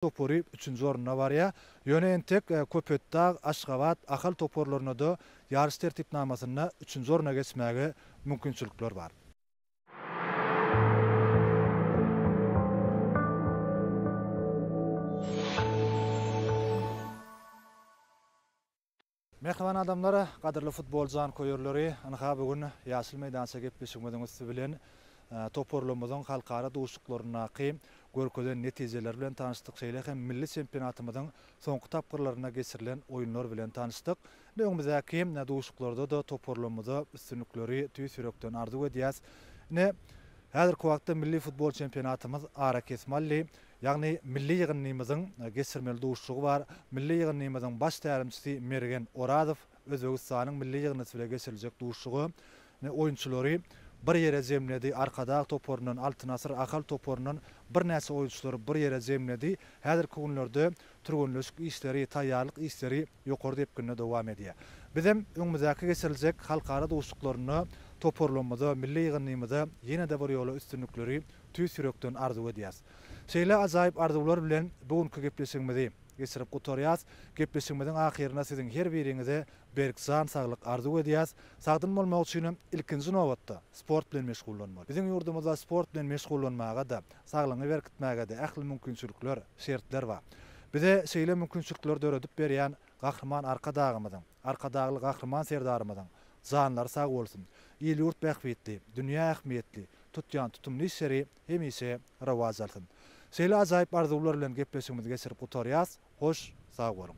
Topary üçünji orunda barýar. Ýöne entek Köpetdag, Aşgabat, Ahal toparlaryna-da ýaryş tertipnamasynda üçünji orna geçmäge mümkinçilikler bar. Mähriban adamlar, gadyrly futbol janköýerleri, ynha bu gün Ýaşyl meýdança gepleşigimiziň üsti bilen toparlarymyzyň halkara duşuşyklaryndaky görkezen netijeleri bilen tanyşdyk, şeýle hem milli çempionatymyzyň soňky tapgyrlarynda geçirilen oýunlar bilen tanyşdyk. Indi öňümizdäki duşuşyklarda-da toparlarymyza üstünlikleri tüýs ýürekden arzuw edýäs. Ine, häzirki wagtda milli futbol çempionatymyz arakesme aldy. Ýagny milli ýygyndymyzyň geçirmeli duşuşygy bar. Milli ýygyndymyzyň baş tälimçisi Mergen Orazow Özbegistanyň milli ýygyndysy bilen geçiriljek duşuşyga oýunçylary bir ýere jemledi. Arkadag toparyndan, Altyn asyr Ahal toparyndan birnäçe oýunçylary bir ýere jemledi. Häzirki günlerde türgenleşik işleri, taýýarlyk işleri ýokary depginde dowam edýär. Bizem öňümizdäki geçiriljek halkara duşuşyklarynda toparlarymyza, milli ýygyndymyza ýene-de bir ýola üstünlikleri tüýs ýürekden arzuw edýäs. Şeýle ajaýyp arzuwlar bilen bu günki gepleşigimizi geçirip gutarýas. Gepleşigimiziň ahyrynda siziň her biriňize berk jan saglyk arzuw edýäs. Sagdyn bolmak üçinem ilkinji nobatda sport bilen meşgullanmaly. Biziň ýurdumyzda sport bilen meşgullanmaga-da, saglygyňy berkitmäge-de ähli mümkinçilikler, şertler bar. Bize şeýle mümkinçilikleri döredip berýän Gahryman Arkadagymyzyň, Arkadagly Gahryman Serdarymyzyň janlary sag bolsun! Il-ýurt bähbitli, dünýä ähmiýetli tutýan tutumly işleri hemişe rowaç alsyn! Şeýle ajaýyp arzuwlar bilen gepleşigimizi geçirip gutarýas. Hoş, sag boluň!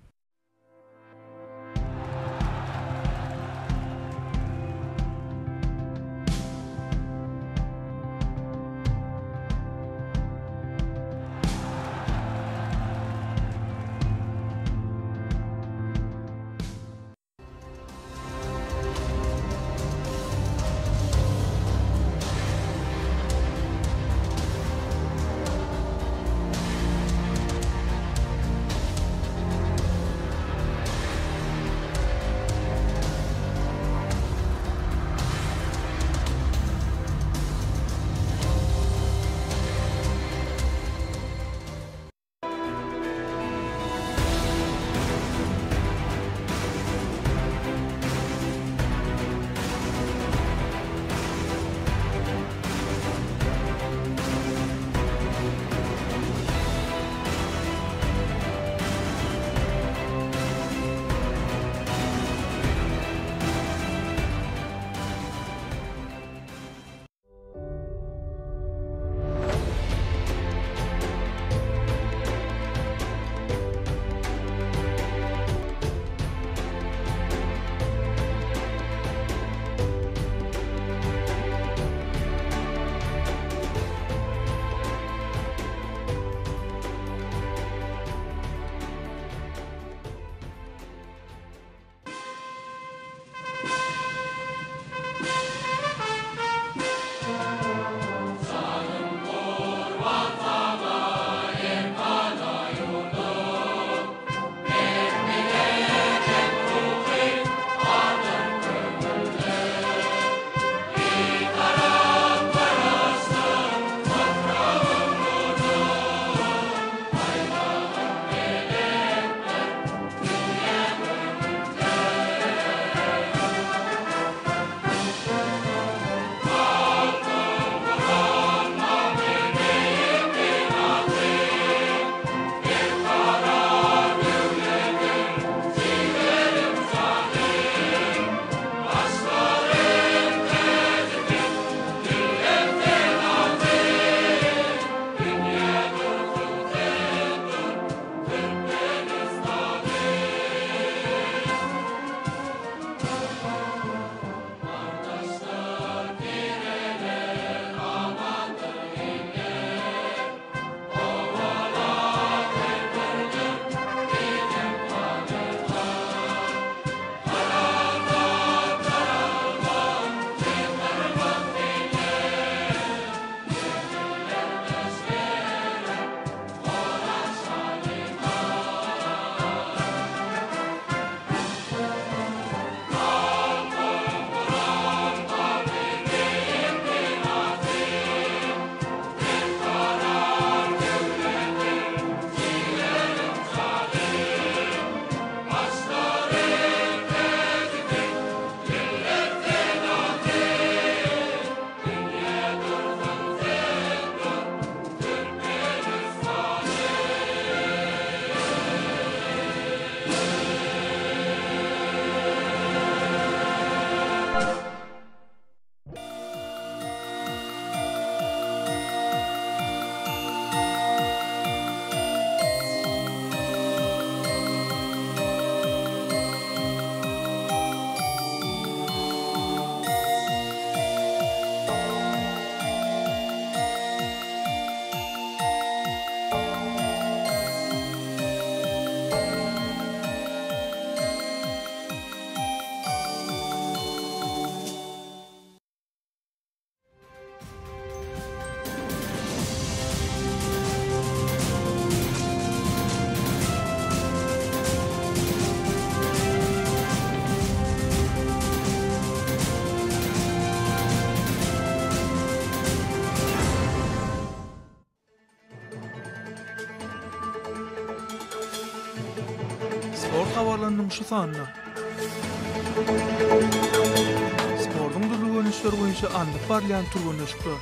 Sport habarlarynyň şu sanynda Sportuň dürli görnüşleri boýunça alnyp barylýan türgenleşikler.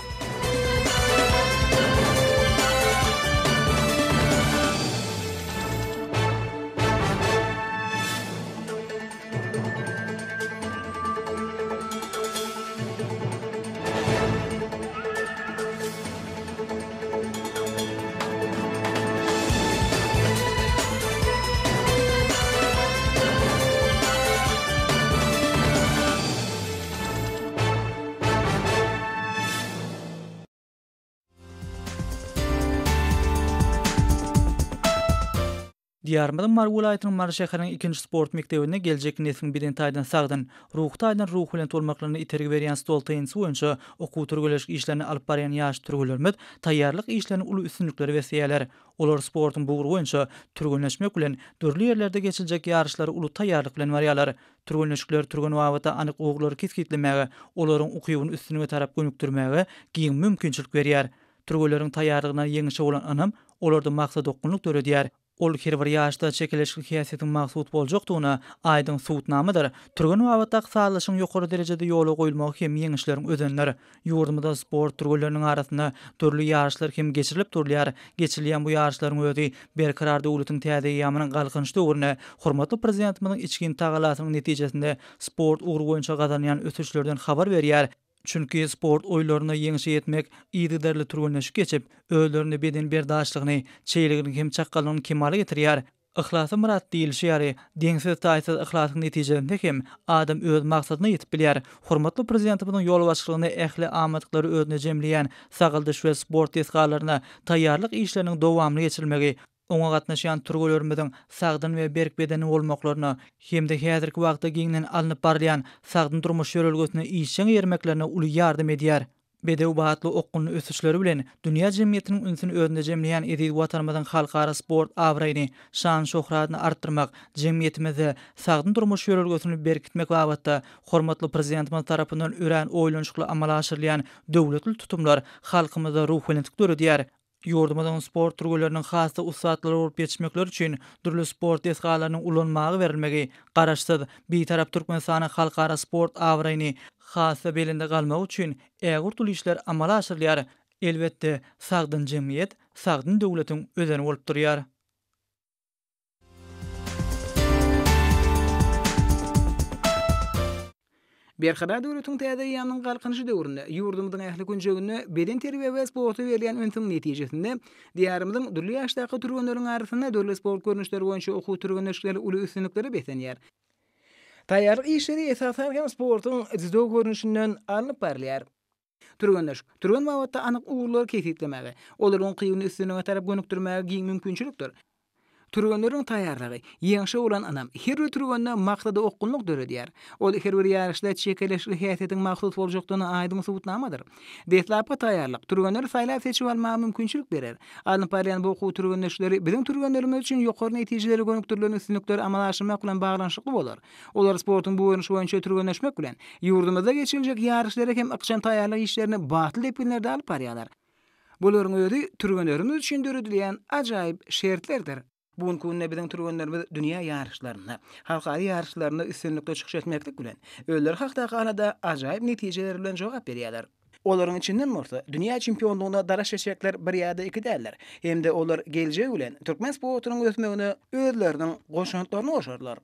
Diýarymyzyň Mary welaýatynyň Mary şäheriniň ikinji sport mekdebinde geljekki nesliň beden taýdan sagdyn, ruhy taýdan ruhubelent bolmaklaryna itergi berýän stol tennisi boýunça okuw-türgenleşik işlerini alyp barýan ýaş türgenlerimiz taýýarlyk işlerini uly üstünliklere besleýärler. Olar sportuň bu ugry boýunça türgenleşmek bilen, dürli ýerlerde geçiriljek ýaryşlara uly taýýarlyk bilen barýarlar. Türgenleşikler türgen babatda anyk ugurlary kesgitlemäge, olaryň ukybyny üstünlige tarap gönükdirmäge giň mümkinçilik berýär. Türgenleriň taýýarlygyna ýeňişe bolan ynam olarda maksadaokgunlyk döredýär. Ol her bir ýaşda çekeleşikli häsiýetiň mahsus boljakdygyna aýdyň subutnamadyr. Türgen babatdaky sazlaşygyň ýokary derejede ýola goýulmagy hem ýeňişleriň özenidir. Ýurdumyzda sport türgenleriniň arasynda dürli ýaryşlar hem geçirilip durulýar. Geçirilýän bu ýaryşlaryň özi Berkarar döwletiň täze eýýamynyň Galkynyş döwründe hormatly Prezidentimiziň içgin tagallasynyň netijesinde sport ugry boýunça gazanylýan ösüşlerden habar berýär. Çünki sport oýunlarynda ýeňşe ýetmek, yzygiderli türgenleşik geçip, özlerinde beden berdaşlygyny, çeýeligini hem çakganlygyny kemala getirýär. Yhlasa myrat diýlişi ýaly, deňsiz-taýsyz yhlasyň netijesinde hem adam öz maksadyna ýetip bilýär. Hormatly Prezidentimiziň ýolbaşçylygynda ähli amatlyklary özünde jemleýän sagaldyş we sport desgalaryna taýýarlyk işleriniň dowamly geçirilmegi, oňa gatnaşýan türgenlerimiziň sagdyn we berk bedenli bolmaklaryna hem-de häzirki wagtda giňden alnyp barylýan sagdyn durmuş ýörelgesine işjeň eýermeklerine uly ýardam edýär. Bedew batly okgunly ösüşleri bilen dünýä jemgyýetiniň ünsüni özünde jemleýän eziz Watanymyzyň halkara sport abraýyny, şan-şöhratyny artdyrmak, jemgyýetimizde sagdyn durmuş ýörelgesini berkitmek babatda hormatly Prezidentimiz tarapyndan örän oýlanyşykly amala aşyrylýan döwletli tutumlar halkymyzda ruhubelentlik döredýär. Ýurdumyzyň sport türgenleriniň has-da ussatlar bolup ýetişmekleri üçin dürli sport desgalarynyň ulanmaga berilmegi, Garaşsyz, Bitarap Türkmenistanyň halkara sport abraýyny has-da belende galmagy üçin ägirt uly işler amala aşyrylýar. Elbetde, sagdyn jemgyýet sagdyn döwletiň özeni bolup durýar. Berkarar döwletiň täze eýýamynyň Galkynyşy döwründe ýurdumyzyň ähli künjeginde bedenterbiýe we sporta berilýän ünsüň netijesinde Diýarymyzyň dürli ýaşdaky türgenleriň arasynda dürli sport görnüşleri boýunça okuw-türgenleşikleri uly üstünliklere beslenýär. Taýýarlyk işleri esasan hem sportuň dzýudo görnüşinden alnyp barylýar. Türgenleşik, türgen babatda anyk ugurlary kesgitlemäge, olaryň ukybyny üstünlige tarap gönükdirmäge giň mümkinçilikdir. Türgenleriň taýýarlygy, ýeňşe bolan ynam her bir türgende maksada okgunlyk döredýär. Ol her bir ýaryşda çekeleşikli häsiýetiň mahsus boljakdygyna aýdyň subutnamadyr. Deslapky taýýarlyk, türgenleri saýlap-seçip almaga mümkinçilik berer. Alnyp barylýan bu okuw türgenleşikleri biziň türgenlerimiz üçin ýokary netijelere gönükdirilen üstünlikleri amala aşyrmak bilen baglanyşykly bolar. Olar sportuň bu görnüşi boýunça türgenleşmek bilen, ýurdumyzda geçiriljek ýaryşlara hem ykjam taýýarlyk işlerini batly depginlerde alyp barýarlar. Bularyň özi türgenlerimiz üçin döredilýän ajaýyp şertlerdir. Bu günki günde biziň türgenlerimiz dünýä ýaryşlarynda, halkara ýaryşlarynda üstünlikli çykyş etmeklik bilen, özleri hakdaky alada ajaýyp netijeler bilen jogap berýärler. Olaryň içinden bolsa dünýä çempionlygyna dalaş etjekler bir ýa-da iki däldir hem-de olar geljegi bilen türkmen sportunyň ösmegine özleriniň goşantlaryny goşarlar.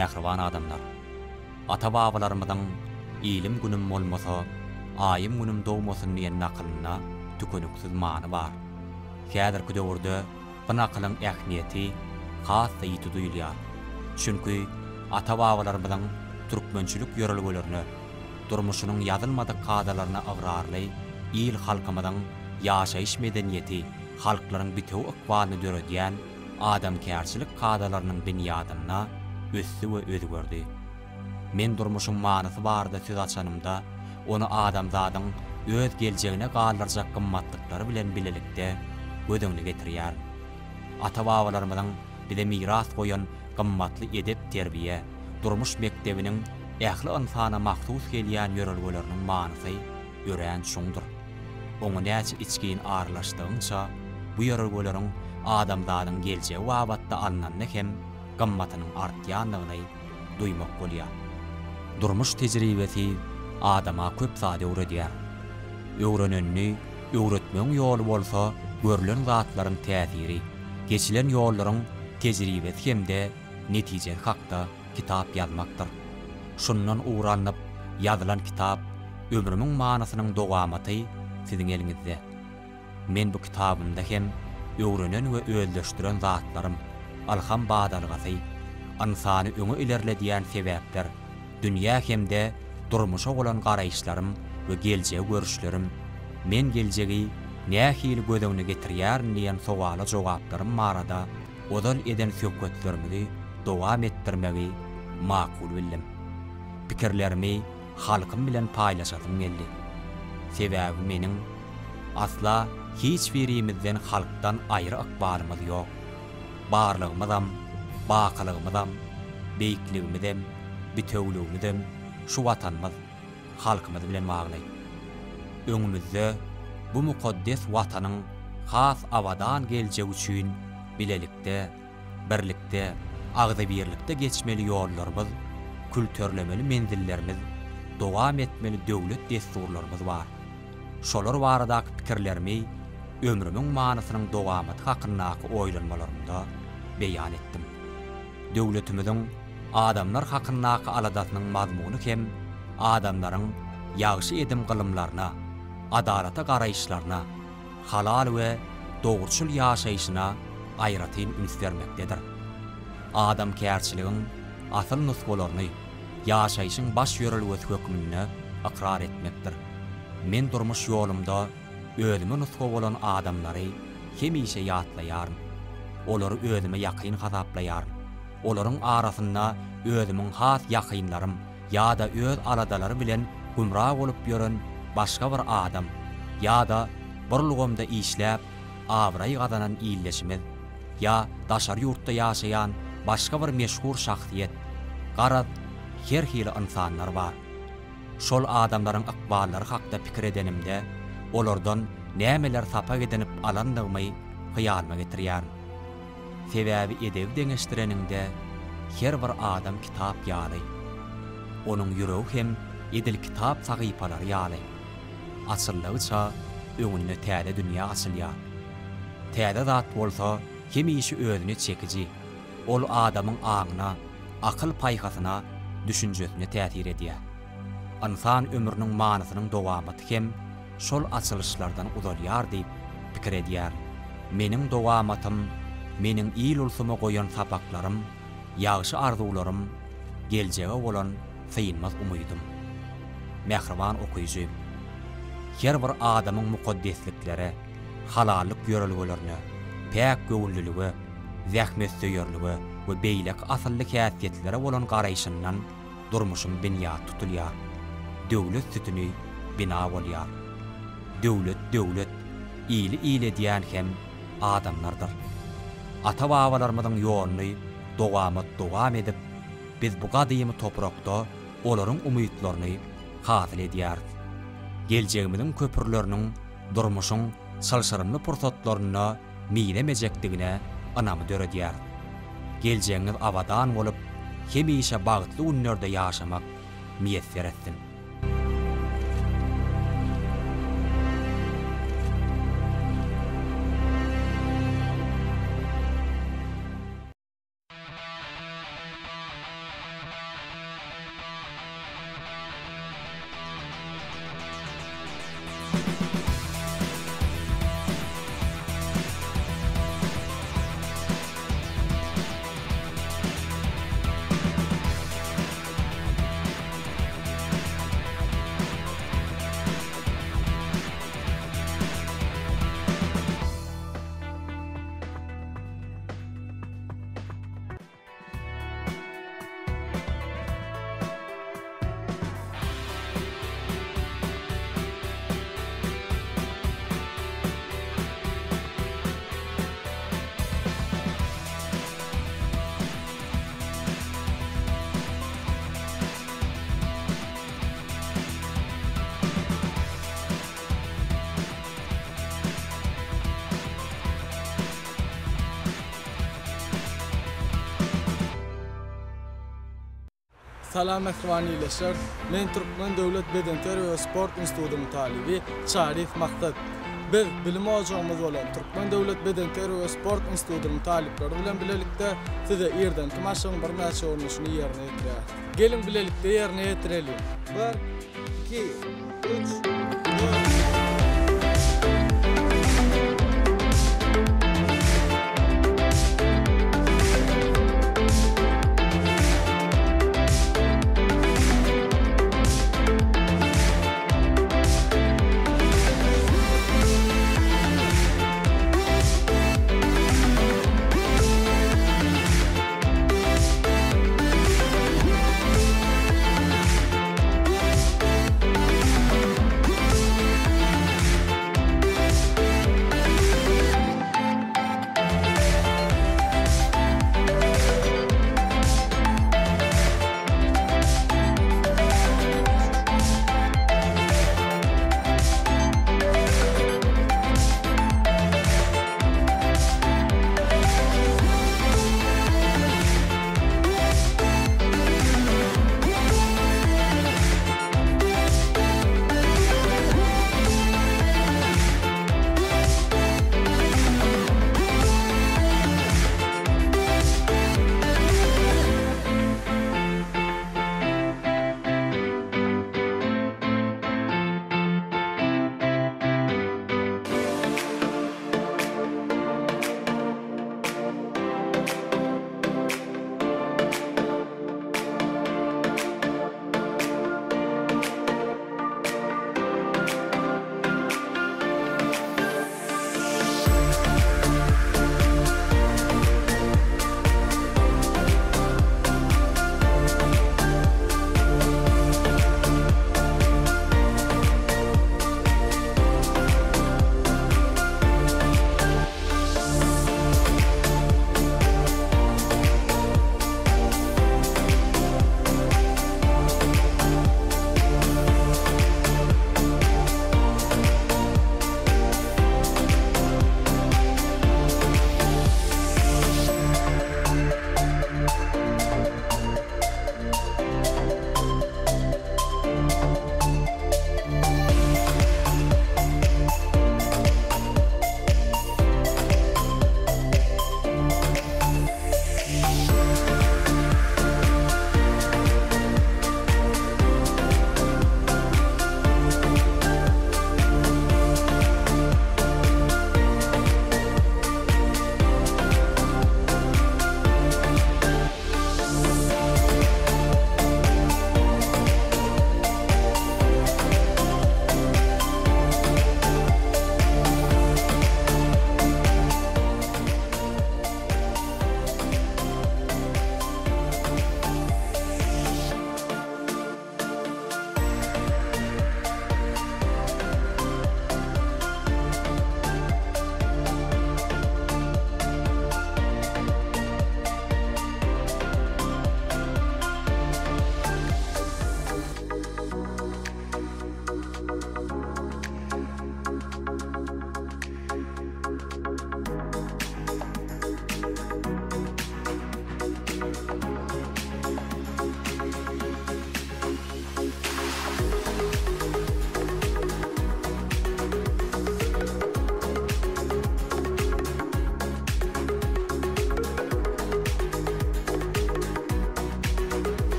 Mähriban adamlar! Ata-babalarymyzyň Ilim-günüm bolmasa, Aýym-günüm dogmasyn diýen nakylynda tükeniksiz many bar. Häzirki döwürde bu nakylyň ähmiýeti has-da ýiti duýulýar. Çünki ata-babalarymyzyň türkmençilik ýörelgelerine, durmuşynyň ýazylmadyk kadalaryna ygrarly il-halkymyzyň ýaşaýyş medeniýeti halklaryň bitewi ykbalyny döredýän adamkärçilik kadalarynyň binýadynda ösdi we özgerdi. Men durmuşyň manysy barada söz açanymda, ony adamzadyň öz geljegine galdyrjak gymmatlyklary bilen bilelikde göz öňüne getirýärin. Ata-babalarymyzyň bize miras goýan gymmatly edep-terbiýe, durmuş mekdebiniň ähli ynsana mahsus gelýän ýörelgeleriniň manysy örän çuňdur. Oňa näçe içgin aralaşdygyňça, bu ýörelgeleriň adamzadyň geljegi babatda alnanda hem gymmatynyň artýandygyny duýmak bolýar. Durmuş tejribesi adama köp zady öwredýär. Öwrenenini öwretmegiň ýoly bolsa görlen zatlaryň täsiri, geçilen ýollaryň tejribesi hem-de netijesi hakda kitap ýazmakdyr. Şundan ugur alnyp ýazylan kitap Ömrümiň manysynyň dowamaty siziň eliňizde. Men bu kitabymda hem öwrenen we özleşdiren zatlarym, ylham badalgasy, ynsany öňe ilerledýän sebäpler, dünýä hem-de durmuşa bolan garaýyşlarym we geljegi görüşlerim, men geljegi nähili göz öňüne getirýärin diýen sowala jogaplarym barada ozal eden söhbetlerimizi dowam etdirmegi makul bildim. Pikirlerimi halkym bilen paýlaşasym geldi. Sebäbi meniň asla hiç birimizden halkdan aýry ykbalymyz ýok. Barlygymyzam, bakylygymyzam, beýikligimizem, bitewüligimizem şu Watanymyz, halkymyz bilen bagly. Öňümizde bu mukaddes Watanyň has abadan geljegi üçin bilelikde, birlikde, agzybirlikde geçmeli ýollarymyz, külterlemeli menzillerimiz, dowam etmeli döwlet dessurlarymyz bar. Şolar baradaky pikirlerimi ömrümiň manysynyň dowamaty hakyndaky oýlanmalarymda beýan etdim. Döwletimiziň adamlar hakyndaky aladasynyň mazmuny hem adamlaryň ýagşy edim-gylymlaryna, adalata garaýyşlaryna, halal we dogruçyl ýaşaýşyna aýratyn üns bermekdedir. Adamkärçiligiň asyl nusgalaryny ýaşaýşyň baş ýörelgesi hökmünde ykrar etmekdir. Men durmuş ýolumda özüme nusga bolan adamlary hemişe ýatlaýaryn. Olary özüme ýakyn hasaplaýaryn. Olaryň arasynda özümiň has ýakynlarym ýa-da öz aladalary bilen gümra bolup ýören başga bir adam ýa-da bir ulgamda işläp abraý gazanan ildeşimiz ýa daşary ýurtda ýaşaýan başga bir meşhur şahsyýet, garaz, her hili ynsanlar bar. Şol adamlaryň ykballary hakda pikir edenimde, olardan nämeler sapak edinip alandygymy hyýalyma getirýärin. Sebäbi edebi deňeşdireniňde, her bir adam kitap ýaly. Onuň ýüregi hem edil kitap sahypalary ýaly. Açyldygyça öňünde täze dünýä açylýar. Täze zat bolsa hemişe özüne çekiji, ol adamyň aňyna, akyl-paýhasyna, düşünjesine täsir edýär. Ynsan ömrüniň manysynyň dowamaty hem şol açylyşlardan uzalýar diýip pikir edýärin. Meniň dowamatym, meniň il-ulsuma goýan sapaklarym, ýagşy arzuwlarym, geljege bolan synmaz umydym. Mähriban okyjy! Her bir adamyň mukaddesliklere, halallyk ýörelgelerine, päk göwünlilige, zähmetsöýerlige we beýleki asylly häsiýetlere bolan garaýşyndan durmuşyň binýady tutulýar, döwlet sütüni bina bolýar. Döwlet döwlet, ili il edýän hem adamlardyr. Ata-babalarymyzyň ýoluny dowamat dowam edip, biz bu gadymy toprakda olaryň umytlaryny hasyl edýäris. Geljegimiziň köprüleriniň durmuşyň çylşyrymly pursatlarynda mizemejekdigine ynamy döredýäris. Geljegiňiz abadan bolup, hemişe bagtly günlerde ýaşamak miýesser etsin! Salam mähriban ildeşler! Men Türkmen döwlet bedenterbiýe we sport institutynyň talyby Çaryýew Maksat. Biz bilim ojagymyz bolan Türkmen döwlet bedenterbiýe we sport institutynyň talyplary bilen bilelikde size irdenki maşgyň birnäçe görnüşini ýerine ýetirýäris. Geliň bilelikde ýerine ýetireliň! Bir, iki, üç.